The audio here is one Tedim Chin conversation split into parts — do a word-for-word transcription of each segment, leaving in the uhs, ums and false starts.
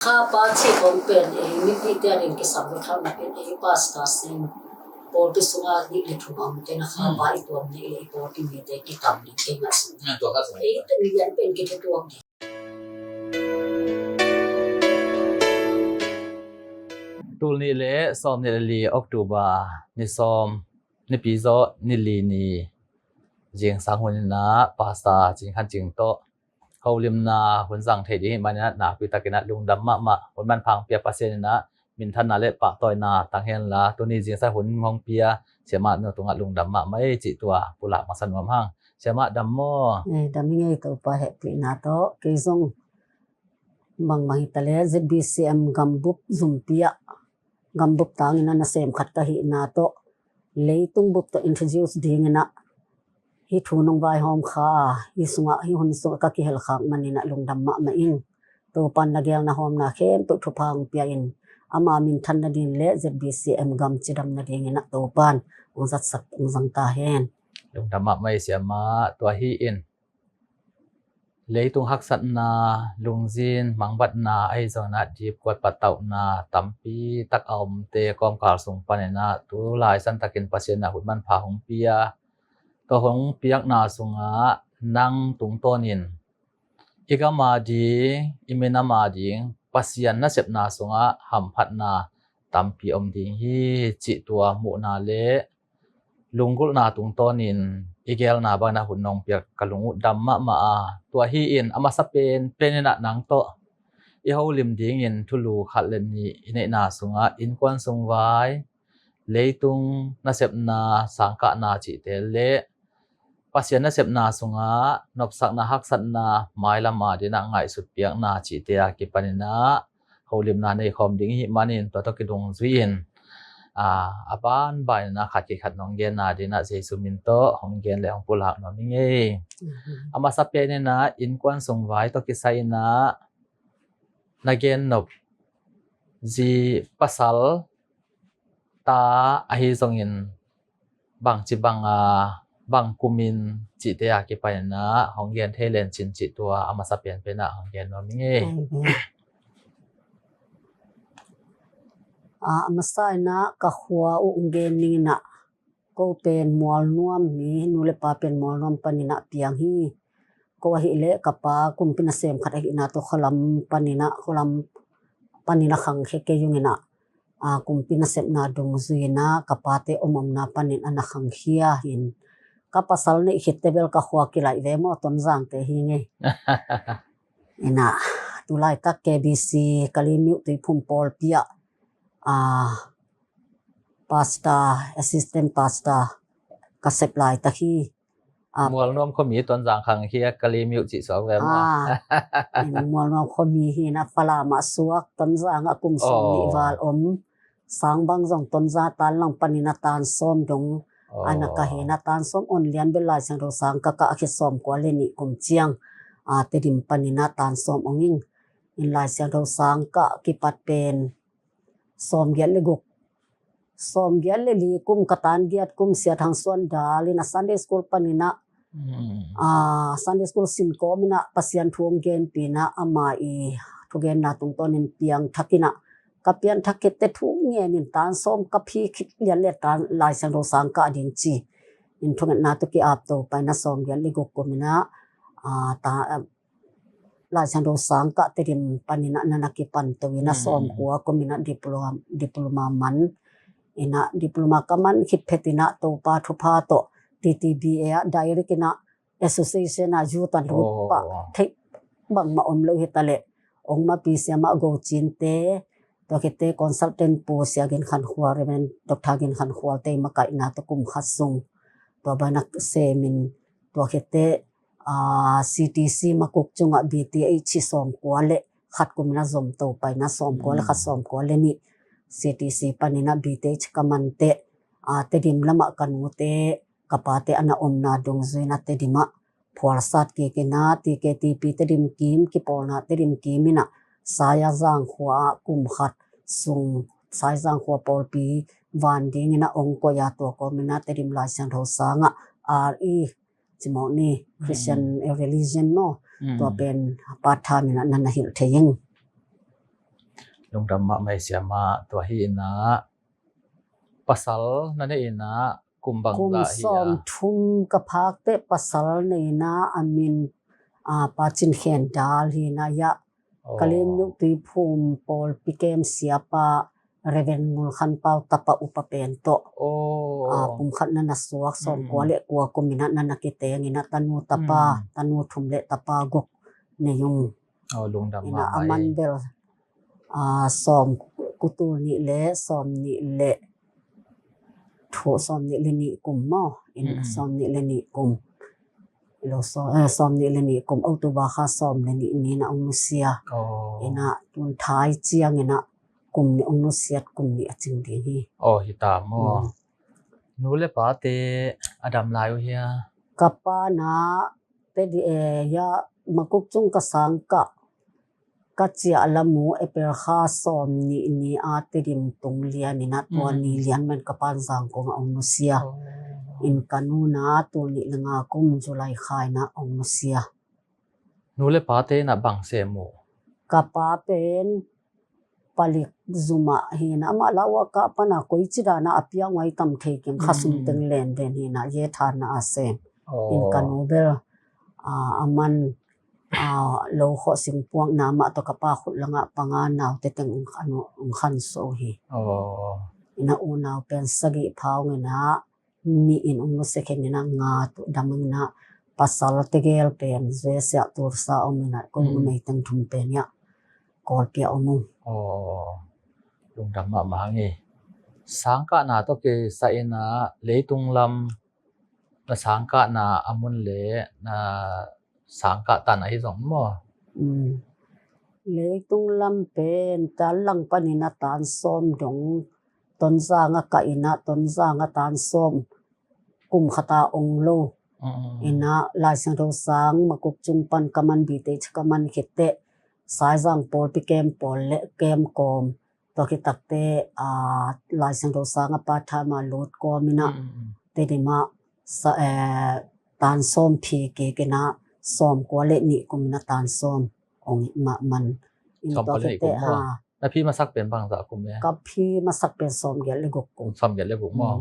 Khapa cih khawng pen ei mipite a ding kisam lo thang na pen ei pastor sing pawlpi sunga nih le thum a omte na khapa i tuam nih le i pawlpi mite kikam ding kei ngah sung. Ei teng lian pen kithatuak ding. Tul nih le sawm nih le li October ni sawm, nipi zawh ni li ni zingsang hun inah Pastor Cin Khan Cing tawh holimna hun zang thei ding hih maninah nakpi takinah lungdam mahmah. Hun manpha hong pia Pasian inah minthanna le pahtawina tang henla tuni zingsang hun hong pia siamah nu tungah lungdam mahmah ei cih tua pulak masa nuam hang. Siamah dam maw? Eh, dam i ngei Topa hehpihna tawh kei zong bangmah hita le Z B C M gambup zumpi ah gambup tangin a nasem khat ka hihna tawh leitung bup tawh introduce dinginah hih thu nong vaihawm kha a hih sungah hih hun sungah ka kihelkhak maninah lungdam mahmah ing. Topan na gelna hawmna khempeuh thupha hong pia in ama minthan nading le Z B C M gam cidam nadinginah Topan hong zatsak hong zang ta hen. Lungdam mahmah ei siamah. Tua hi in leitung haksatna, lungzin mangbatna ahi zonginah dipkuat patauhna tampi tak a omte kawmkal sung paninah tu lai santakin Pasian inah hun manpha hong pia. Tua hong piakna sungah nang tungtawnin i gam a ding, i minam a ding Pasian nasepna sungah hamphatna tampi om ding hi cih tua muhna le lunggulhna tungtawnin i gelna bangin a hun nong piak ka lung uh dam mahmah a, tua hi in a masa penpen inah nang tawh i holim dingin thulu khat le nih i neihna sungah innkuan sung vai, leitung nasepna, sangkahna cihte le Pasian nasepna sungah nopsakna, haksatna, mailam a dinah ngaihsut piakna cihte a kipaninah holimna nei khawm ding i hih manin tua tawh kidungzui in a banbanin a khat kikhat nong genna dinah Jesu min tawh hong gen le hong pulak nuam i ngei. A masa peninah innkuan sung vai tawh kisai inah na gen nop zi pasal ta ahi zongin bangci banga bang kumin cihte a kipaninah hong gen thei lencin cih tua a masa penpenah hong gen nuam i ngei. A masa inah ka khua uh hong gen ninginah ko pen Mualnuam hi, nu le pa pen Mualnuam paninah piang hi. Ko ahih leh ka pa kumpi nasem khat ahihna tawh khualam paninah khualam paninah khangkhia kei unginah a kumpi nasepna dungzui inah ka pate omomna panin a na khangkhia in ka pasal neih khitte bel ka khua kilaih ve maw Tonzangte hi ngei. Inah tu laitak K B C Kalimiuh Tuiphum pawlpi ah a pastor, assistant pastor ka sep laitak hi. Mualnuam khuami Tonzang khang hi a Kalimiuh cih suak ve maw? Mualnuam khuami hi inah Falam ah suak, Tonzang ah kum sawm nih val om. Sang bang zong Tonzang tan lang paninah tan sawm dong a na ka hi inah tan sawm on lian bel Lai Siangtho sang ka kah a khit sawm kua le nih kum ciang a Tedim paninah tan sawm ong ing. In Lai Siangtho sang kah kipat pen sawm giat le guk, sawm giat le li kum ka tan giat kum Sia Thang Suan dal inah Sunday school paninah Sunday school sin kawm inah Pasian thu hong genpih inah ama i thugenna tungtawnin piangthak inah ka pianthak khitte thu ngenin tan sawm ka phi khit lian le tan Lai Siangtho sang kah ding ci in thungetna tawh ki-ap to paina sawm giat le guk kum inah Lai Siangtho sang kah Tedim paninah na na kipan to inah sawm kua kum inah diploma, diploma man inah diploma ka man khit phet inah Topa thupha tawh T T B A ah direct inah association ah youth a lut pah theih bangmah om lo hi ta leh ong mapi siamah Go Cin te tua khitte consultant Pu Sia Gin Khan Khual, Reverend Doctor Gin Khan Khual te makaihna tawh kum khat sung tua banah semin tua khitte C T C Makuk cungah B T H sawm kua le khat kum inah zom to paina sawm kua le khat sawm kua le nih C T C paninah B T H ka man teh Tedim lamah ka nute ka pate a na omna dungzui inah Tedim ah phualsat kik inah T K T P Tedim kim kipawlna Tedim kim inah Saia Zangkhua ah kum khat sung Saia Zangkhua pawlpi van ding inah ong koih a tua kawm inah Tedim Lai Siangtho sang ah R E cimawh ni Christian religion maw tua pen part time inah na na hilh thei ing. Lungdam mahmah ei siamah. Tua hi inah pasal na nei inah kum bangzah hi a? Kum sawmthum ka phak teh pasal nei inah a min, a, Pa Cin Khen Dal hi inah, ia, Kalim Nuh Tuiphum pawlpi kem siapa Reverend Ngul Khan Pau tapa upa pen tawh, a, pumkhat na na suak, sawmkua le kua kum inah na na kiteng inah tanu tapa, tanu thum le tapa guk nei ung. Aw, lungdam mahmah ei. Inah a man bel, a, sawm, kutul nih le sawm nih le thu, sawm nih le nih kum maw. Inah sawm nih le nih kum. Lo sawm, eh, sawm nih le nih kum, October kha sawm le nih ni inah ong nusia. Inah tun thai ciang inah kum nih ong nusiat, kum nih a cing ding hi. Aw, hi ta maw. Nu le pate a dam lai uh hia? Ka pa na Tedi, eh, ia, Makuk cung ka sangkah, ka ciah lam uh April kha sawm nih ni a Tedim tung lian inah tua ni lian man ka pan Zangkong ah ong nusia. In ka nu na tul nih le nga kum July kha inah ong nusia. Nu le pate inah bang sem uh? Ka pa pen palik zumah hi inah amah lau ah kah pana koici dana a piang uh ai tam thei keng, kha sum teng len den hi inah ye thanna a sem. In ka nu bel, a, a man, a, lo khawh singpuakna mah tawh ka pa khut langah panga naute teng ong khan, ong khansuah uh hi. Inah unau pen sagih pha ung inah nih in ong nusia khen inah nga tuh dam ung inah pasal tegel pen Zesiah Tulsa om inah ko numei teng thum pen ia Kawlpi ah om ung. Aw, lungdam mahmah hang ei. Sangkahna tawh kisai inah leitung lam na sangkahna a mun le na sangkah tan ahi zong maw? Leitung lam pen tan lang pan inah tan sawm dong Tonzang ah kah inah Tonzang ah tan sawm kum khat a ong lo. Inah Lai Siangtho sang Makuk cung pan ka man, B.Th ka man khit teh Saizang pawlpi kem pawl le kem kawm, tua khit tak teh, a, Lai Siangtho sang a part time a lut kawm inah Tedim ah sa, eh, tan sawm phi kik inah sawmkua le nih kum inah tan sawm ong mah man. In tua khit teh, ha, na phi masak pen bangzah kum e? Ka phi masak pen sawmgiat le guk kum. Sawmgiat le guk maw?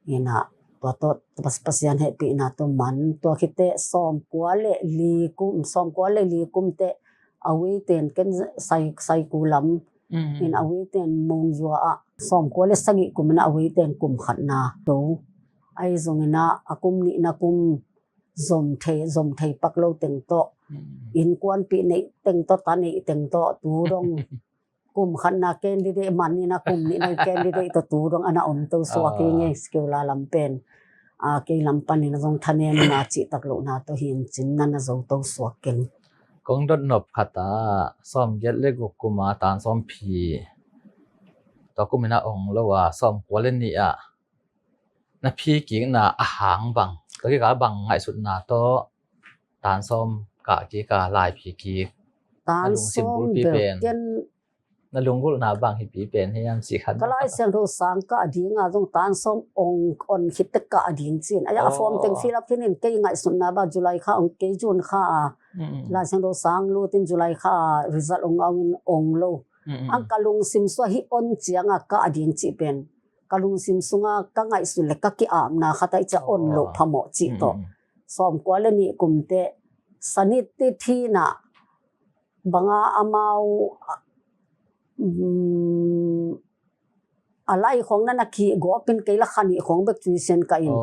Inah tua tawh Pas-, Pasian hehpihna tawh man, tua khit teh sawmkua le li kum, sawmkua le li kum teh a weiten ken sai, Saiku lam in a weiten Mungzua ah, sawmkua le sagih kum inah a weiten kum khatna to. Ahi zong inah a kum nihna kum zom thei, zom thei pak lo teng tawh, innkuanpih neih teng tawh, ta neih teng tawh tu dong kum khatna candidate man inah kum nihna candidate tawh tu dong ana om to suak hi ngei. Secular lam pen, a, kei lam pan inah zong thanemna cihtak lohna tawh hi in cin na na zo to suak keng. Kong dot nop khat ah sawmgiat le guk kum a tan sawm phi, tua kum inah ong lo a sawmkua le nih ah na phi kikna a hang bang, tua kik a bang ngaihsutna tawh tan sawm kah kik a lai phi kik? Tan sawm bel ken na lunggulhna bang hi pi pen hiam cih khat. Ka Lai Siangtho sang kah ding a zong tan sawm ong on khit teh kah ding cin. Aia, a form teng fill up khin in kei ngaihsutna bang July kha ong, kei June kha a Lai Siangtho sang lut in July kha a result ong au in ong lo. Ang ka lungsim sua hi on ciang a kah ding cih pen ka lungsim sung a ka ngaihsun le ka ki-apna khat a i cia on loh phamawh cih tawh. Sawmkua le nih kum teh sanit ti thina banga amau, um, a lai khawng na na kigawpin kei la kha nih khawng bek tuition ka in.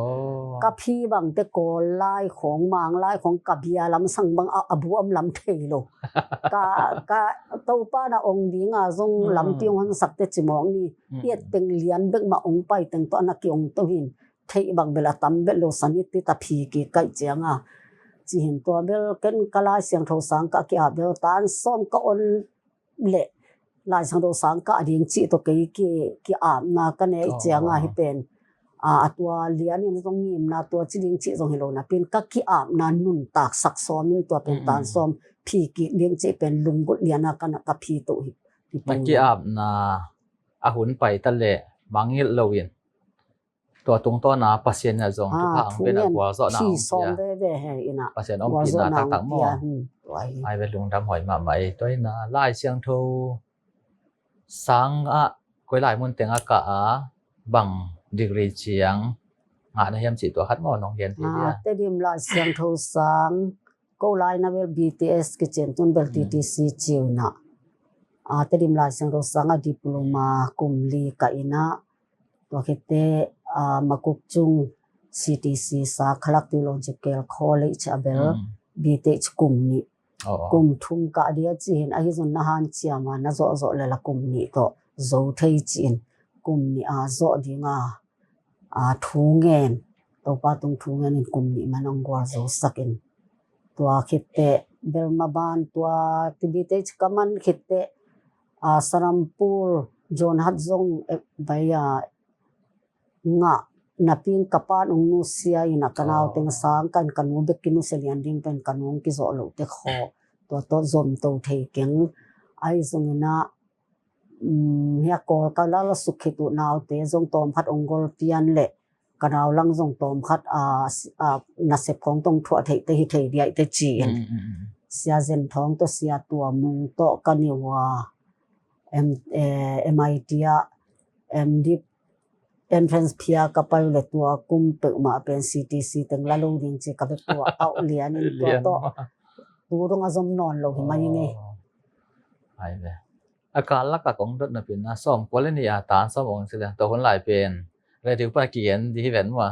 Ka phi bangte Kawl lai khawng, Mang lai khawng ka bia lam sang bang a, a bu om lam thei lo. Ka, ka Topa na ong dinga zong lampi ong honsakte cimawk ni. I et teng lian bek mah ong pai teng tawh na ki ong to hin. Theih bang bel a tam bel lo, sanit ti ta phi kik kaih cianga. Cihin tua bel ken ka Lai Siangtho sang ka ki-ap bel tan sawm ka on leh Lai Siangtho sang kah ding cih tawh kei ki, ki-apna ka neih cianga hi pen. A, a tua lianin zong ngimna tua ci ding cih zong hi lo napi in ka ki-apna nuntak sak sawmin tua pen tan sawm phi kik ding cih pen lunggulh liana ka na ka phi to hi. Na ki-apna a hun pai ta leh mangngilh loin tua tungtawna Pasian in a zong thupha ang pen a gualzawhna ang pia. Pasian ompihna taktak maw? Ai ve, lungdam huai mahmah ei. Tua hi a Lai Siangtho sang ah koi lai mun teng ah kah a bang degree ciang ngah na hiam cih tua khat maw nong gen thei dia? Tedim Lai Siangtho sang ko lai na bel B T S kicin tun bel T T C ciu na. Tedim Lai Siangtho sang a diploma kum li kah ina. Tua khit teh Makuk Cung C T C Sakhalak Theological College a bel B T H kum nih. Kum thum kah dia ci hin ahi zong na hanciam a na zawhzawh le la kum nih tawh zo thei ci in kum nih a zawh ding a thu ngen, Topa tung thu ngen in kum nih man ong gual zo sak in. Tua khit teh bel ma ban tua B T H ka man khit teh Sarampur John Hat zong bai a ngah napi in ka pan ong nusia in a ka nau teng sang kan ka nu bek kinusia lian ding pen ka nu ong kizawh loh te khaw tua tawh zom to thei keng. Ahi zong ina hia kawl ka lala suk khit uh naute zong tawm khat ong gol pian le ka nau lang zong tawm khat nasep khawng tong thuah theih te hi thei diaih te ci in. Sia Zen Thawng tawh Sia Tua Mung tawh ka niu a M I T ah M Div entrance phia ka pai uh le tua kum peuhmah pen C T C teng la lo ding ci ka bek tua auh lian in tua tawh tu dong a zom nawn lo hi mai ngei. A kal lak a kong dot na pin na sawm kual ni a tan sawm ong ci le tua hun lai pen radio pa kigen di hi ven mua.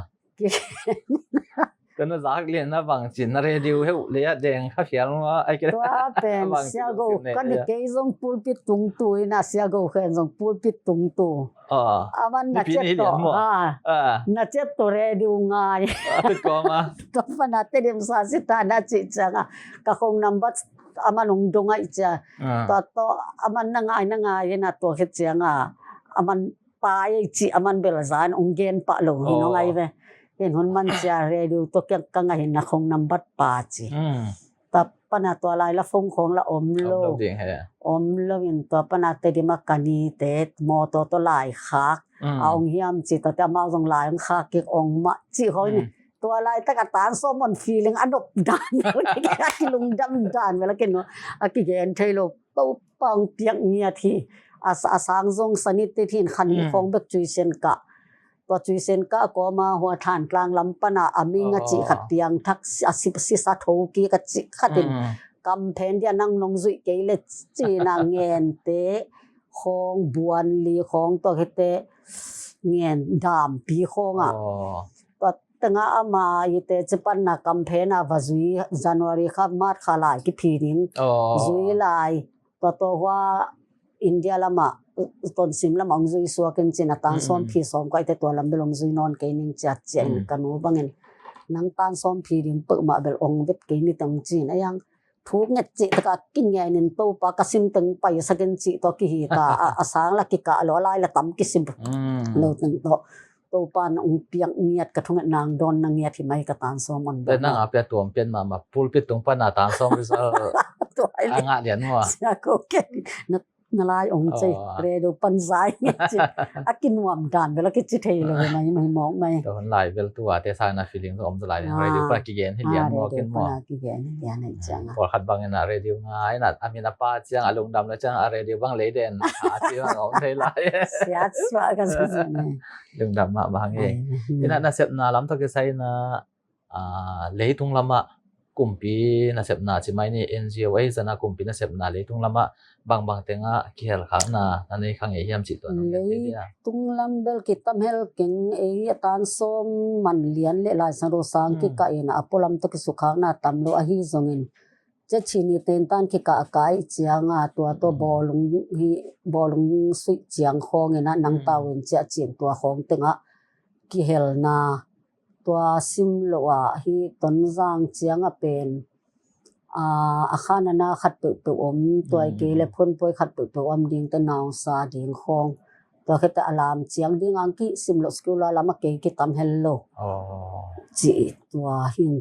Ka na zak lian na bang cin na radio heu le a deng kha fial mua ai ke. Tua pen Sia Go ka ni kei zong pulpit tung tu ina Sia Go khen zong pulpit tung tu. Aman na chet to na chet to radio ngai. Tua pana Tedim sa si ta na ci ciang a ka khong number aman ong dong ai cia. Tua to aman na ngai na ngai ina tua khit ciang a aman pa ei ci aman bel zan ong gen pah lo hi nong ai ve. Hin hun man cia radio to kiang ka ngai hin na khong number pa ci. Tua pana tua lai la phone khawng la om lo. Om lo in tua pana Tedim a ka ni te mawtaw tawh lai khak a ong hiam ci tua te amau zong lai ong khak kik ong mah ci khawng ni. Tua lai tak a tan sawm on feeling a nop dan a kilungdam dan vel a kin a kigen thei lo. Topa ong piak ngiat hi. A sang zong sanit tit hin khan hi khawng bek cuisen kah. Tua cuisen kah a kawma hua than tlang lam pana a ming a cih khat piang thak a sisa tho kik a cih khat in kam phen dia nang nong zuih kei le cina ngente khawng buan li khawng tua khete ngen dampi khawng ah. Tua tengah ama ite cipanna kam phen a va zui January kha March kha lai kiphi ding zui lai. Tua tawh hua India lamah tonsim lamah ong zui suak in cin a tan sawm phi sawm kah ite tua lam bel ong zui nawn kei ning ciat ciah in ka nu bangin nang tan sawm phi ding peuhmah bel ong vet kei ni teng cin a yang thu nget cih taka kingen in Topa ka sim teng paisak in cih tawh kihi ka a sang la kikah lo a lai la tam kisim lo teng tawh Topa na ong piak ngiat ka thunget nang dawn na ngiat hi mai ka tan sawm on. Nang a pia tuam pian mahmah pulpit tung pana tan sawm result a ngah lian maw. Sia ko ken na lai ong cei radio pan zai ngiat cin a kinuam dan bel a kici thei lo mai mai mawk mai. Tua hun lai bel tua te sang na feeling om zalai radio pa kigen hi lian maw kin maw. Kigen hi lian hi ciang a. Pawl khat bangin a radio ngai na a min a pa ciang a lungdam lo ciang a radio bang lei den a ci bang om thei lai. Siat suah ka sa sa ne. Lungdam mah bang hi. Ina nasepna lam tawh kisai na leitung lamah kumpi nasepna ci mai ni N G O ei zana kumpi nasepna leitung lamah bangbang tengah kihelkhakna na nei kha ngei hiam cih tua nong gen thei dia. Leitung lam bel kitamhel keng ei a tan sawm man lian le lai sang ro sang kikah in a pualam tawh kisukhakna tam lo ahi zongin cia chini tentan kikah a kai cianga tua tawh bawlung hi bawlung suih ciang khawngin a nangtau in cia cin tua khawng tengah kihelna tua sim loh ah hi Tonzang ciang a pen a khanana khat peuhpeuh om tua i kei le phunpuai khat peuhpeuh om ding te nausa ding khawng tua khete a lam ciang ding ang ki sim loh school a lam a kei kitam hel lo. Ci tua hin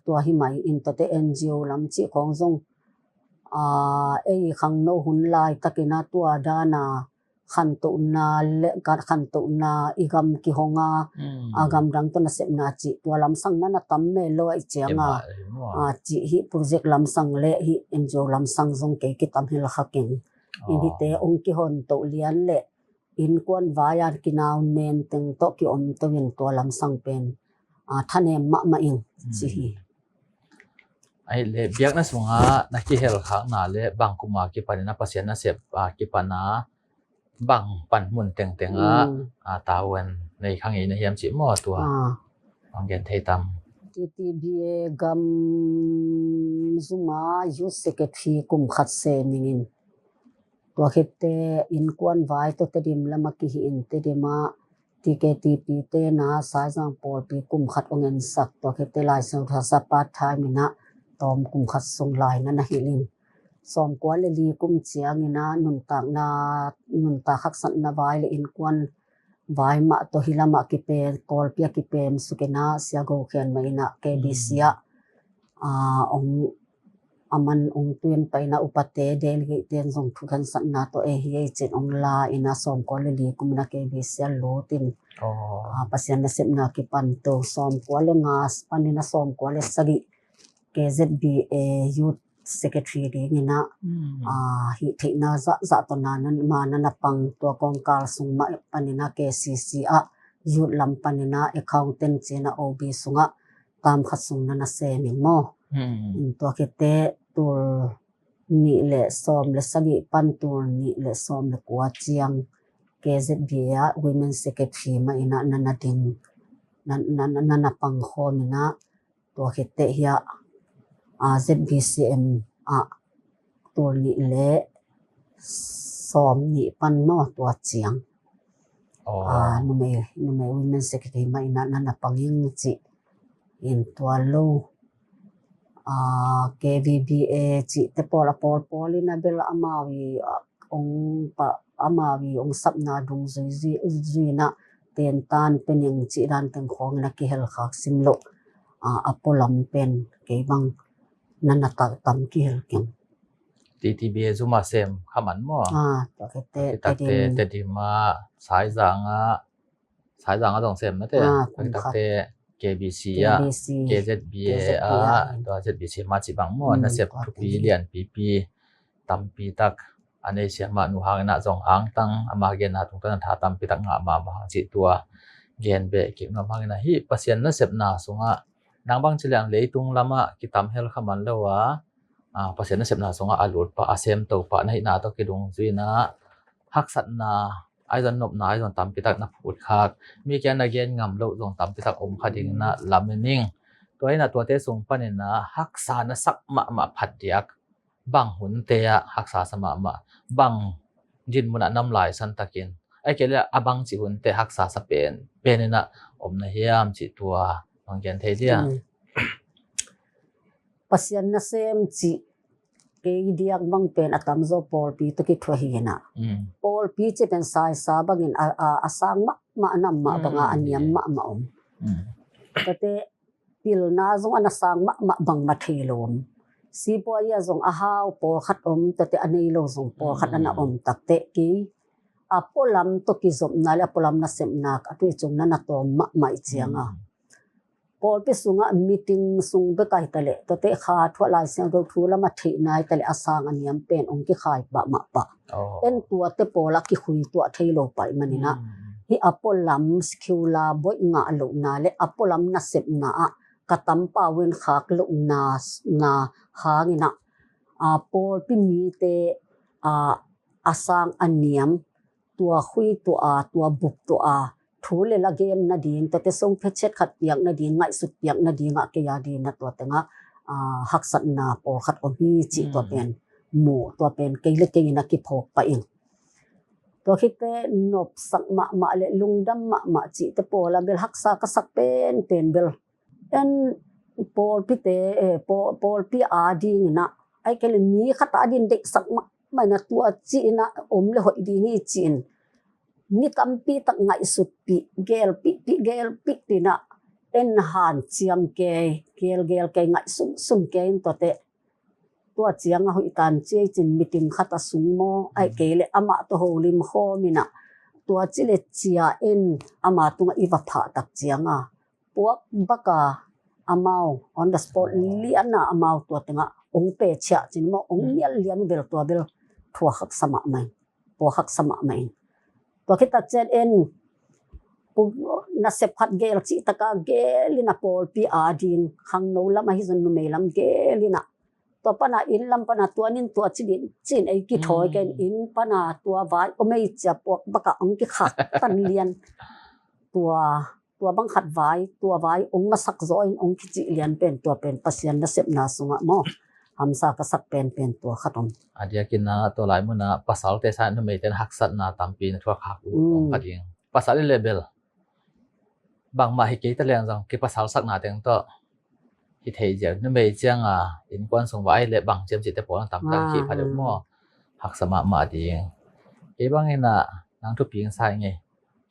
tua hi mai in tua te N G O lam ci khawng zong ei khangno hun lai takin a tua dana khantohna le khantohna i gam kihonga a gamdang tawh nasepna cih tua lamsang na na tam mel lo a i cianga cih hi project lamsang le hi N G O lamsang zong kei kitam hel kha keng. Inn hite ong kihon toh lian le innkuan vai-a kinau nen teng tawh kiom to in tua lamsang pen a thanem mahmah ing ci hi. Ahih leh biakna sungah na kihelkhakna le bang kuma kipanin a Pasian nasep a kipan a bang panmun tengteng ah a tavuan nei kha ngei na hiam cih maw tua? Hong gen thei tam? T T B A gam zuma youth secretary kum khat sem ing in. Tua khitte innkuan vai tawh Tedim lamah kihi in Tedim ah T K T P te na Saizang pawlpi kum khat ong ensak tua khitte Laisiangtho sa part time in a tawm kum khat sung lai na na hilh in. Sawmkua le li kum ciangin a nuntakna, nuntak haksatna vai le innkuan vai mah tawh hih lamah kipem, Kawlpi ah kipem suk in a Sia Go Khen mah in a K B C ah a ong aman ong tuin pai in a upate delegate ten zong thukhensatna tawh ei hi ei cin ong la in a sawmkua le li kum in a K B C ah lut in a Pasian nasepna kipan to sawmkua le nga panin a sawmkua le sagih K Z B A youth secretary dingin a hih theihna zahzah tawh na na pang tua kawngkal sung mah panin a K C C ah youth lam panin a accountant cin a O B sungah tam khat sung na na sem ing maw? Tua khitte tul nih le sawm le sagih pan tul nih le sawm le kua ciang K Z B A ah women secretary mah in a na na ding na na pang khawm in a tua khitte hiah a Z B C M ah tul nih le sawm nih pan maw tua ciang a numei, numei women secretary mah in a na na pang ing cih in tua lo a K V B A cihte pawl a pawl pawl in a bel amau i ong pa amau i ong sapna dungzui zui in a tentan pening cih dan teng khawng in a kihelkhak sim loh a pualam pen kei bang na na taktam kihel keng. T T B A zuma sem kha man maw? Tua khitte Tedim ah Saizang ah Saizang a zong sem mate. Takte K B C ah, K Z B A ah, tua Z B C mah cih bang maw, nasep thupi lianpipi tampi tak a nei siam mah nu hangin a zong hangtang ama genna tungtawn a tha tampi tak ngah mahmah hang cih tua gen beh kik nuam hangin a hih Pasian nasepna sungah nang bang ci liang leitung lamah kitam hel kha man lo a, Pasian nasepna sungah a lut pah a sem to pah na hihna tawh kidungzui in a haksatna aizon nopna aizon tampi tak na phutkhak mi kiang na gen ngam loh zong tampi tak om kha dingin a lamen ing. Tua in a tuate sung panin a haksa na sak mahmah phat diak bang hunte ah haksa sa mahmah bang dinmun ah namlai santakin ai kei le a bang cih hunte haksa sa pen pen in a om na hiam cih tua hong gen thei dia? Pasian nasem cih kei diak bang pen a tamzaw pawlpi tawh kithuah hi in a pawlpi cih pen saisa bangin a sang mahmah a nam mah bangah a niam mahmah om. Tate pilna zong a na sang mahmah bangmah thei lo om. Sipuai ah zong a hau pawlkhat om, tate a nei lo zong pawlkhat a na om takte kei a pualam tawh kizopna le a pualam nasepna a tuicung na na tawm mahmah i cianga pawlpi sungah meeting sung bek ahi taleh tuate kha thuah Lai Siangtho thu lamah theihna ahi taleh a sang a niam pen ong kikhai pah mah pah. En tuate pawlah kikhui tuah thei lo pah i maninah hih a pualam sikhiula boih ngah lohna le a pualam nasepna ah ka tampa wen khak lohna na hanginah a pawlpi mite a a sang a niam tua khui tuah a tua bup tuah a thu le la gen nading tuate song phechiat khat piak nading ngaihsut piak nadingah kei a dingah tua tengah haksatna pawlkhat om hi cih tua pen muh tua pen kei le kei in a kiphawk pah in. Tua khite nopsak mahmah le lungdam mahmah cihte pawla bel haksa ka sak penpen bel en pawlpite pawlpi a dinginah ai kei le mi khat a din deihsak mahmah inah tua cihinah om le hoih ding hi cihin mi tampi tak ngaihsutpih gelpihpih gelpih tinah en hanciam kei gelgel kei ngaihsumsum kei in tuate tua ciang a hoihtan ciai cin meeting khat a sung maw ai kei le amah tawh holim khawminah tua ci le cia en ama tungah i va phah tak cianga puak baka amau on the spot liana amau tua tengah ong pe chiah cin maw ong nial lian bel tua bel thu a haksa mahmah in, tua haksa mahmah in. Tua khit tak ciang en, pu, nasep khat gel cih taka gel in a pawlpi a ding khangno lam ahi zong numei lam gel in a, tua pana inn lam pana tuanin tua ci din cin ei kithawi ken inn pana tua vai om ei cia puak baka ong kikhak tan lian. Tua, tua bang khat vai, tua vai ong masak zaw in ong kicih lian pen tua pen Pasian nasepna sungah maw hamsa ka sak penpen tua khat om. A diakin a tua lai munah pasalte sa numeite na haksatna tampi na thuak khak uh ong kha ding. Pasal i le bel bangmah hi kei ta leng zong kipasal sakna teng tawh hi thei ziau. Numei cianga innkuan sung vai le bang ciam cihte pawl na tamtak khih pha deuh maw. Haksa mahmah ding. Kei bangin a nang thupi ing sa ing ei.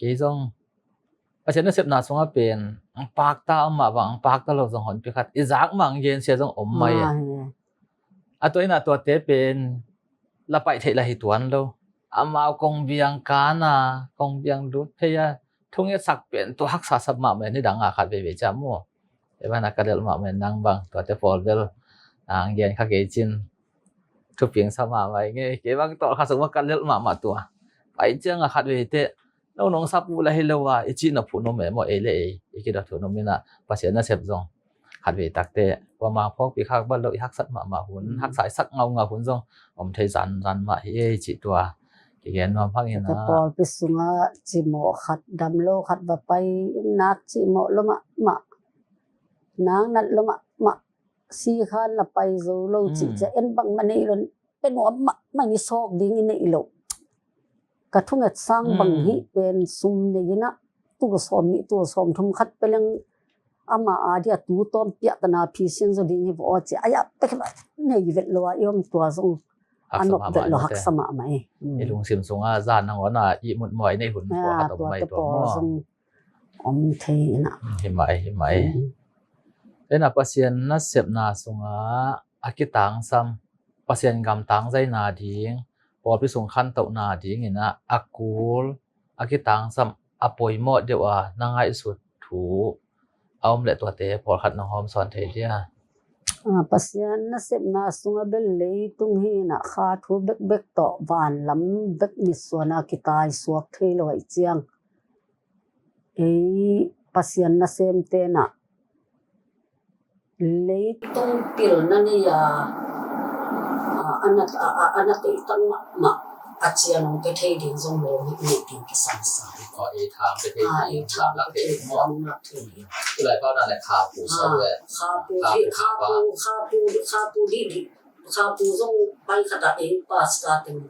Kei zong Pasian nasepna sungah pen ang pakta om mah bang ang pakta lo zong honpi khat i zak mang gensia zong om mai a. A tua ina tuate pen la paih theih la hi tuan lo. Amau kong biang kana kong biang lut thei a thungetsak pen tua haksa sap mahmah ni dang a khat veivei cia mu. Evan a ka lelh mahmah nang bang tuate pawl bel nang gen kha kei cin. Thupi ing sa mahmah ing ei. Kei bang tawh kha sungah ka lelh mahmah tua. Pai cianga khat veite no nong sap uh la hi lo a i cih na phuh num e maw ei le ei i kidot thuh num ina Pasian nasep zong khat vei takte kuamah phawkpi khak bal lo i haksat mahmah hun haksa i sak ngaungau hun zong om thei zanzan mah hi ei cih tua kigen nuam hang ina. Pawlpi sungah cimawh khat dam lo khat va pai nak cimawh lo mahmah nang nat lo mahmah si khan la pai zo lo cih cia en bangmah nei lo pe nuam mahmah ni sawk ding i neih loh. Ka thunget sang bang hi pen sum nei ina tul sawm nih tul sawm thum khat pe leng ama a dia tu tawm piahtana phi sin zo ding hi vaw ci a ya pe kha nei vet lo a i om tua zong a nok vet lo haksa mahmah e. I lungsim sunga zan nangawn a i mut mawi nei hun tua khat om mai tua maw. Om thei ina. Hi mai hi mai. Ena Pasian nasepna sunga a kitangsam Pasian gam tangzaina ding pawlpi sung khantohna ding ina a kul a kitangsam a poimawh deuh a na ngaihsut thu a om le tuate pawlkhat nong hawm sawn thei dia. Pasian nasepna sunga bel leitung hi ina kha thu bekbek tawh vanlam bek mitsuana kitaisuak thei lo aih ciang ei Pasian nasemte na leitung pilna nei a a na a na teitang mahmah a cian ong pe thei ding zong lawm hi nei ding kisangsa. Ei thang pe thei ding thang lak thei ding maw. Tulai pau na le kha pu sa le kha pu kha pu kha pu kha pu dih dih kha pu zong pai khata ei pas ka teng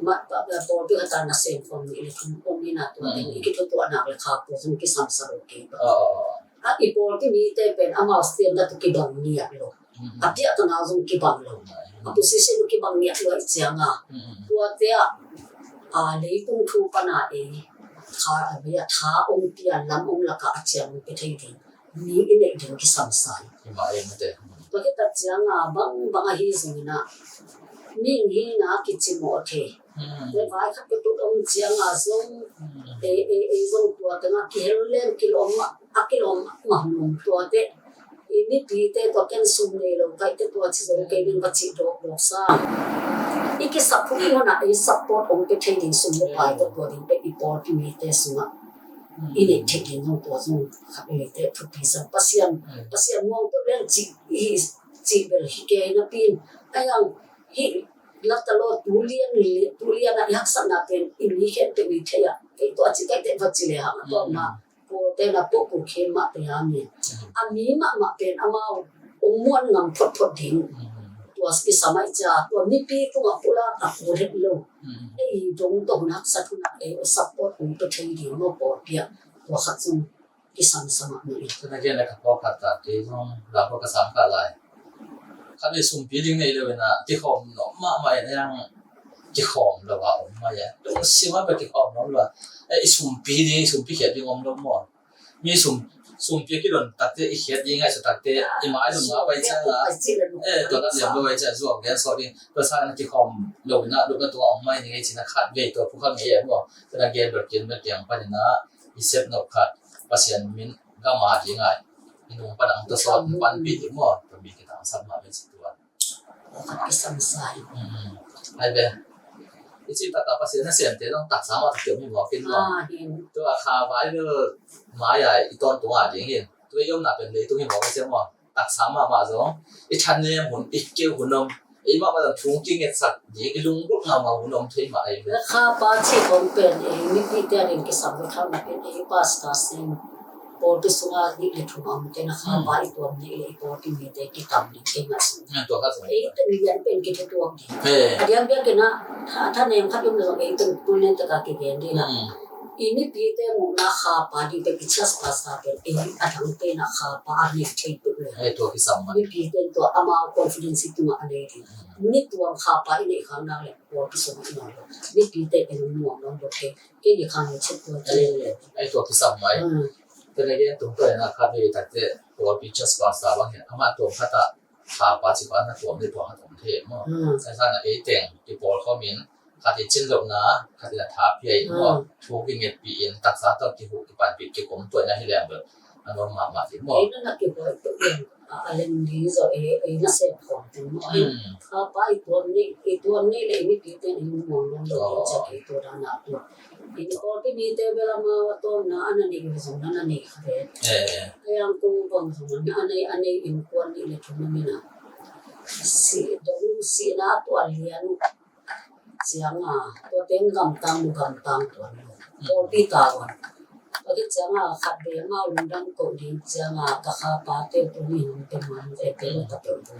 mat pa pawlpi khata na sem khom ni le thum om ni na tua teng i kithutuah nak le kha pu zong kisangsa lo kei pa. A i pawlpi mite pen amau standard uh kibang ngiat lo. A piahtana zong kibang lo. A position uh kibang ngiat lo aih cianga tuate ah a leitung thu pana ei kha a bei a tha ong pia lam ong laka a ciang ong pe thei ding mi i neih ding kisangsa hi. Tua khit tak cianga bang bang ahi zongina mihing hina kicimawh thei. Tua vai khat ka tut om cianga zong ei ei ei zong tua tengah kihel lem kilawm a kilawm mah mah tuate i mipite tua ken sum nei lo kaihte tua ci zong kei ding va cih dawkdawk sa. I kisap phung i hona ei support om pe thei ding sum le paite tua ding pe i pawlpi mite sungah i neih theih ding zong tua zong khat i neihte thupi sa Pasian Pasian muang peuh leng cih i cih bel hi kei napi in a yang hi lata lo tulian tulian a i haksatna pen i mi khen pe mi thei a kei tua ci kaihte va ci le hang a tua ma pawlte na pawh kul khem mah pe a mi a mi mahmah pen amau ong muan ngam photphot ding. Tua kisam aih cia tua mipi tungah pulak a kul het lo. Ei dong tawh hun haksat hunah ei support ong pe thei ding maw pawlpi ah tua khat zong kisam sa mahmah in. Tuna gen le ka pawlkhat ta kei zong la pawh ka sang kah lai. Khat vei sumpi ding nei lo ina kikhawm nuam mahmah in a yang kikhawm lo a om mai a lungsim ah pia kikhawm nuam lo a i sumpi ding i sumpi khiat ding om lo maw. Mi sum sumpi a kidon takte i khiat ding ngaihsut takte i mai lum ngah pai ciang a tua tak liam lo pai ciang zuak lian sawh ding tua sang na kikhawm lo ina lupna tungah om mai ni ngei cina khat vei tua phu kha ngei e maw. Tuna gen bel kian bel kiang panina i sep nop khat Pasian min gam a ding ai i nung pan ang tua sawt panpih ding maw tua mi kitangsam mah vei ci tua. Ai ve. I cih takah Pasian nasemte zong taksa mah tawh kiom hi mawk in maw? Ah, hi. Tua kha vai bel mai-a i tawntung a ding hi. Tua i omna pen leitung hi mawk a sia maw? Taksa mahmah zong i thanem hun, i keu hun om, i mahmah zong thu kingetsak ding, i lunggulh mahmah hun om thei mah ahi ve. Kha pa cih khawng pen ei mipite a ding kisam lo kha mah pen ei pastor sing pawlpi sungah nih le thum a omte na kha pa i tuam nih le i pawlpi mite kitam ding kei mah sung. Tua kha sung. Ei teng lian pen kithutuak ding. He. A diakdiak in a tha, thanem khat om lo zong ei teng tunen taka kigen ding a. I mipite muhna kha pa ding pen i church pastor pen ei a dangte na kha pa a nek thei peuh le. He, tua kisam mah. Mipite tua amau confidence tungah a nei ding. Ni tuam kha pa i neih khang nak le pawlpi sungah i nawn lo. Mipite ei lungmuang nawn lo kei. Kei ni khang ni chet tua ta le. He, tua kisam mah. Then again, tung tua ina khat ve takte pawlpi church pastor bang hian amah tuam khat ah kha pa ci pa na tuam le tua khat om thei maw? Sai sa na ei teng i pawl khawm in khat i cin lohna, khat in a tha pia in maw? Thu kingetpih in taksa tawh kihuh kipanpih kikum tua ina hi leng bel a nuam mahmah ding maw? Ei na na kihuai tuk in a lem di zo ei ei na sem khawm ding maw? Kha pa i tuam ni, i tuam ni le i mipi ten i muang lo lo ti cak i tua dan a tua. I pawlpi mite bel amau a tawmna a na neih uh zong na na neih kha ve. Hei ang kong bang zong na a nei a nei innkuan nih le thum a min a si dong sihna tua lian uh cianga tua teng gamtang mu gamtang tua ni pawlpi ta wan. Tua khit cianga khat ve amau lungdam koh ding cianga ka kha pa te tu ni hong te man e te lo ta pe tu.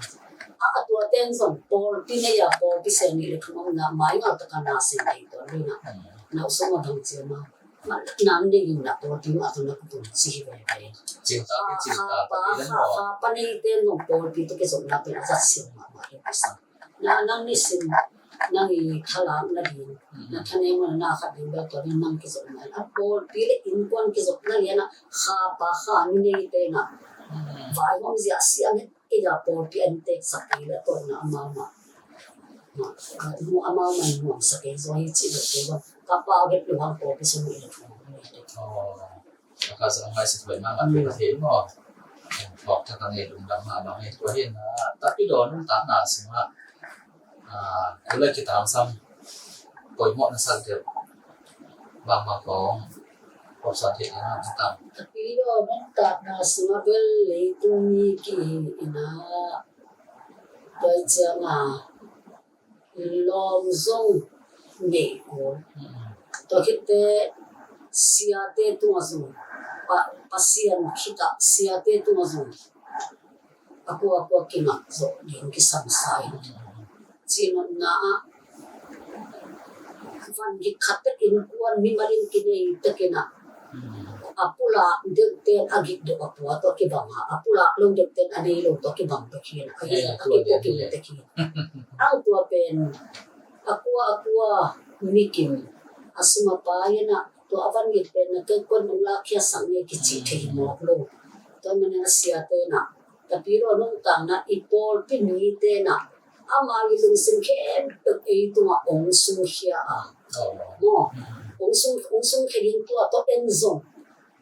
A tua teng zong pawlpi nei a pawlpi seng nih le thum a min a mai ngal taka na seng nei tua ni na. Na usung a bang ciama. Nang ding in na pawlpi mah tawh na kutung ci hi veve. Cingtak in cingtak pa, pa, pa nei ten zong pawlpi tawh kizopna pen a zat siam mahmah hi pisa. Na nang nisim nang i thalak na ding na thanem na na khat ding bel tawh nang kizopna a pawlpi le innkuan kizopna lian a kha pa kha nu nei ten a vaihawm zia siam het kei a pawlpi an teksak kei le tawhna amau mah. Amau mah nuamsa kei zaw hi cih lo kei bang ka pau het lo hang pawlpi sung i lo thum. Ka zong ngai si thuai mah mah ka thei maw? Thawk thak a ngei lungdam mah mah ngei tua hi na tapi dawn takna sungah Kule kitam sam poimawh na sak deuh bangmah kong kawmsan theih ding a tam. Ka pi lo nong takna sungah bel leitung mi ki hi ina tua cianga lawm zong neih kul. Tua khitte siate tungah zong Pasian khitah siate tungah zong a kua a kua kingak zawh ding kisam sa in. Cihnopna ah van gik khat tek innkuan mimal in kinei tekin ah a pulak deuh ten a gik deuh a pua tawh kibang a, a pulak lo deuh ten a nei lo tawh kibang tek hi in a, a gik a kibang tek hi. Ang tua pen a kua a kua mikim a sum a pai in ah tua a van gik pen na kei kuan nong lakkhiatsak ngei kici thei hi mawk lo. Tua manin a siate in ah Tapi lo nungtakna i pawlpi mite na amau i lungsim khempeuh ei tungah ong sungkhia a. Maw, ong sung, ong sungkhia ding tua tawh en zong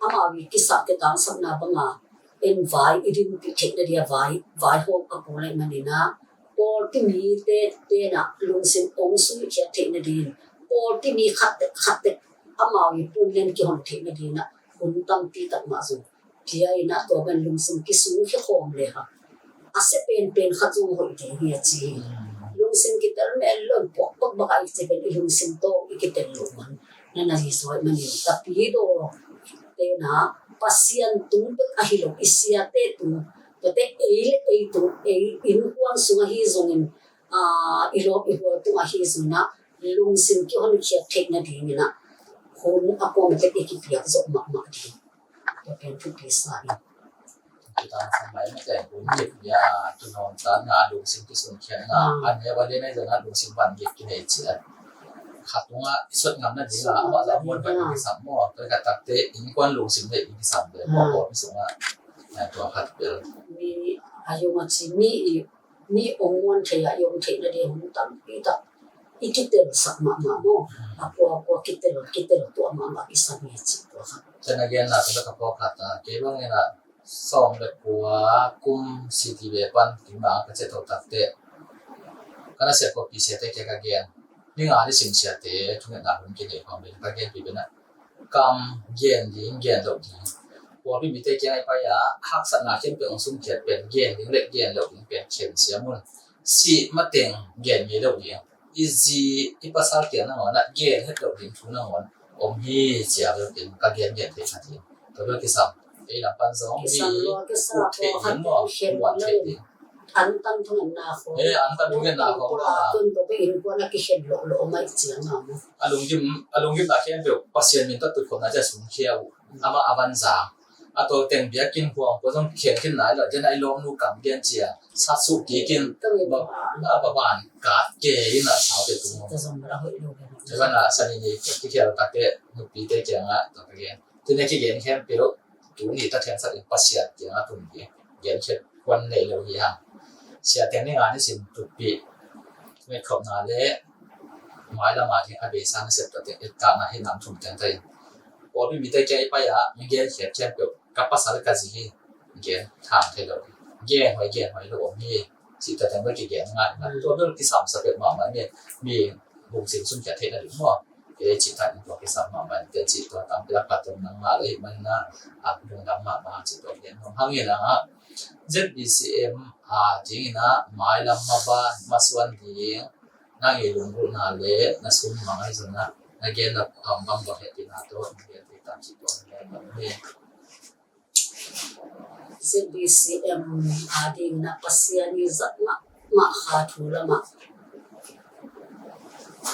amau i kisap kitangsapna banga en vai i dinpih theihna dia vai, vai hawm a kul ahih manin a pawlpi mite tena lungsim ong sungkhia theihna dingin pawlpi mi khattek khattek amau i punden kihon theihna dingin a hun tampi tak mah zong Tua in ah tua ban lungsim kisungkhia khawm le hang a sia penpen khat zong hoih ding hi a ci hi. Lungsim kitel mel lo in puak bakbak a i ci pen i lungsim tawh i kitel lo man na na hi suai manin tapidaw tena Pasian tung bek ahi lo i siate tung tuate ei le ei tung ei innkuan sung ahi zongin i lawm i hual tung ahi zongin ah lungsim kihonkhiat theihna dingin ah hun a kuamah tek i kipiak zawh mahmah ding. Tua pen thupi sa in. Kita sang lai mate hun gik ya tunon ta na lungsim kisun khian na an he wale na zana lungsim ban gik kinei ci a. Khatunga isot ngam na ding a ama za mon ban gik sam mo. Tua ka takte innkuan lungsim le gik sam le mo ko mi sunga. Na tua khat bel. Mi ayung a ci mi i mi ong muan thei a i ong theihna ding hun tampi tak i kitel sak mahmah maw? A kua a kua kitel kitel tuah mahmah kisam hi a cih tua kha. Then again na ka ka pawlkhat a kei bangin a sawm le kua kum C T V pan kima ka chet ho takte ka na sia ko pi sia te kia ka gen. Ni nga ni sim siate thungetna hun kinei khawm pen ka genpi pen ah kam gen ding, gen loh ding. Pawlpi mite kiang i pai a haksatna khempeuh hong sumkhiat pen gen ding le gen loh ding pen khen siam un. Sih mateng gen ngei loh ding. I zi i pasal kiang nangawn ah gen het loh ding thu nangawn om hi, cia bel pen ka gen gen thei khat hi. Tua bel kisam. Ei lam pan zong mi kisam lua, kisam ut thei lua, ding maw, khen muan thei lo ding. Antan thungetna khawng. Eh, antan thungetna khawng. Pula tun to pe innkuan a kikhen loh loh mai ciang a maw. A lunggim, a lunggimna khempeuh Pasian min tawh tutkhopna cia sungkhia uh. Amah a van zang. A tawlteng biakinn huang pua zong khen khin nai lo. Cia na i lawmnu kam gen cia. Sa suh kikin. Ba, ba, ba ban kat ke in a sau te tung. Tua zong ba hoih lo. Tua ban a sani ni kikhial tak te nupite kiangah tua ka gen. Tuni a kigen khempeuh tuni ta thiangsak in Pasian kiangah tun ding. Gen khet huan nei lo hi hang. Sia teng ni nga ni sim tupi. Ngetkhopna le mailam a ding a beisa nasep tua teng etkakna hi nam thum teng ta in. Pawlpi mite kiang i pai a mi gen khet khempeuh ka pasal ka zi hi. Gen thang thei lo. Gen huai, gen huai lo om hi. Cih tua teng bel kigen ngai na. Tua bel kisam sa peuhmah mah mi, mi bung sim sum kia theihna ding maw. Kei cih tak in tua kisam mahmah in te cih tua tampi lak patom nang ngah leh hih manin ah, a lungdam mahmah cih tua gen nuam hang in ah, Z B C M a dingin ah mailam maban masuan ding nang i lunggulhna le na sum mang ahi zongin ah na gen na pam bang bang hehpihna tawh na gen tei tam cih tua na gen bang hi. Z B C M a dingin ah Pasian i zat mahmah kha thu lamah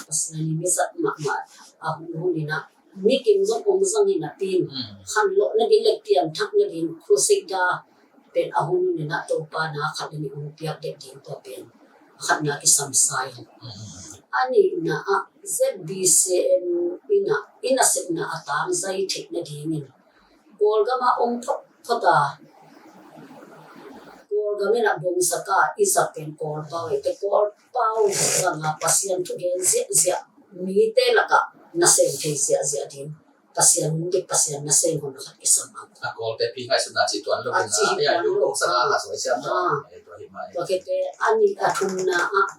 Pasian i mi zat mahmah a hun hun in ah mi kim zong om zang in a pin khan loh nading le pianthak nading crusade pen a hun hun in ah Topa na khat le nih hong piak dek ding tua pen a khatna kisam sa in. A nihna ah Z B C M in ah i nasepna a tangzai theih nadingin Kawlgam ah om photphot a, Kawlgam in ah bongsak a i zat pen Kawlpau, eite Kawlpau zang a Pasian thugen ziahziah mite lakah nasem thei ziahziah ding Pasian hong dik, Pasian nasem hon khat kisam ang. A Kawlte pi ngaihsutna cih tuan lo in ah, a cih hi tuan lo. Bongsak a la soi siam lo. Tua khit teh a nih a thumna ah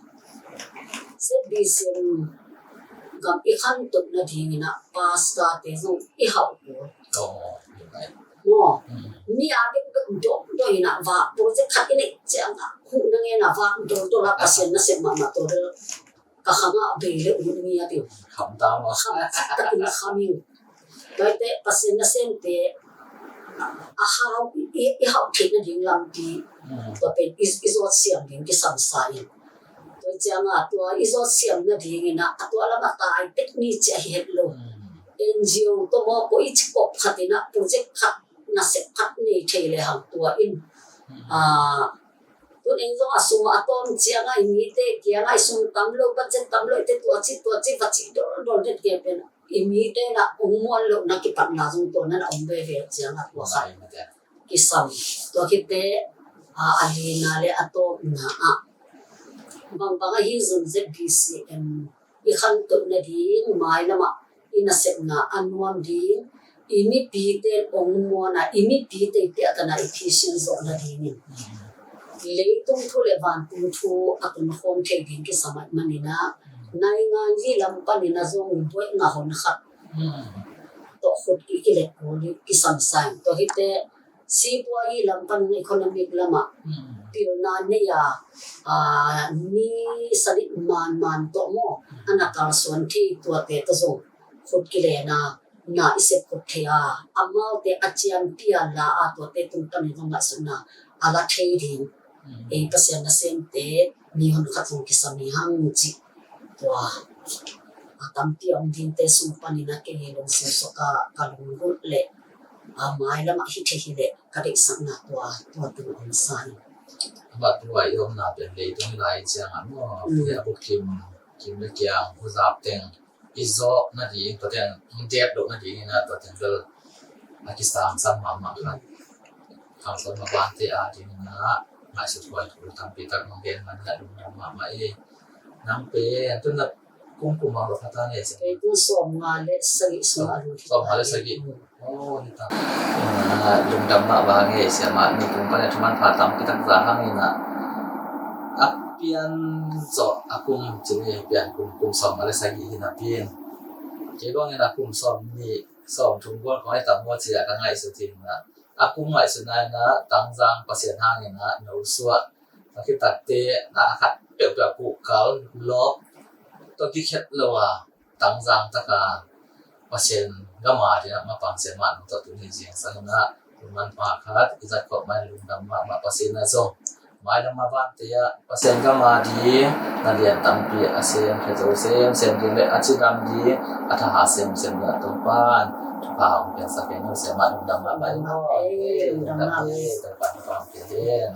Z B C M gam i khantoh nadingin ah pastor te zong i hauh kul. Maw, mi a bekbek dawkdawk in ah vak project khat i neih ciang ah huh na ngen ah vak dawkdawk la Pasian nasem mahmah tua bel ka khang ah bei le ut mi a tiu. Kham ta maw. Kham cik takin kham in. Tua hi teh Pasian nasemte a hau i, i hauh theih nading lampi tua pen i, i zawt siam ding kisam sa in. Tua ciang a tua i zawt siam nadingin ah a tua lam a tai tek ni ci a hi het lo. N G O tawh maw ko i ci kop khat in ah project khat nasep khat nei thei le hang tua in. Tun eng zong a sum a tawm ciang a i mite kiang a i sum tam lo, budget tam lo, i te tua ci tua ci va ci dol dol det kiang pen i mite na ong muan lo na kipatna zong tua na na ong veve ciang a tua khat kisam. Tua khit teh a, a lina le a tawpna ah bangbang ahi zong Z B C M i khantoh nading mailam ah i nasepna a nuam ding i mipite ong muan a i mipite i piahtana i phisin zawh nadingin leitung thu le vantung thu a tunkhawm thei ding kisam ahih manin ah naingan li lam panin ah zong buaina hon khat tawh khut ki, kilet kul kisam sa in. Tua hi teh sipuayi lam pan economic lamah pilna nei a, a, ni sadik manman tawh maw a na kalsuan thei tuate tawh zong khut kilen a na i sep khut thei a, amaute a ciampi a la a tuate tung panin zong ngaihsutna a la thei ding ei Pasian nasemte mi hon khat zong kisam hi hang cih tua a tampi a om dingte sung panin a kei lungsim suak a ka lunggulh leh a mailam ah hi thei hi leh ka deihsakna tua, tua tung om sa hi. Amah tua i omna pen leitung lai ciang ah maw, a buk kim, kim le kiang, huzap teng i zawh nading, tua teng i dep loh nading in ah tua teng bel a kisam sam mahmah khat. Khangsuan mabante a ding in ah ngaihsut huai thu tampi tak nong gen man in ah lungdam mahmah hi. Nang pen tun na kum kum bang lo khat a nei sia. Kei tun sawmnga le sagih sung a lut. Sawmnga le sagih. Oh, hi ta. Lungdam mah bang hi sia mah, ni kum pan a thuman pha tampi tak za hang in ah. A Pian zawh a kum cih ni, pian kum, kum sawm a le sagih hi napi in, kei bangin a kum sawm nih sawm thum gual khawng hi tam maw ci-a ka ngaihsut hi na. A kum ngaihsutna in ah Tangzang Pasian hangin ah nosuah, a kitakte na a khat peuhpeuh kuhkal lawp tawh kikhet lo a, Tangzang taka Pasian gam a dingin ah mapang Siamah nung tawh tuni zingsang in ah lungdam pha khat i zat khawm mai, lungdam mahmah. Pasian a zong mailam a vante ah Pasian gam a ding na lian tampi a sem khia zo semsem ding le a cidam ding a thahat semsem ding ah Topa'n thupha hong piangsak hen. Siamah lungdam mahmah. Lungdam mahmah. Topa'n thupha hong pia hen.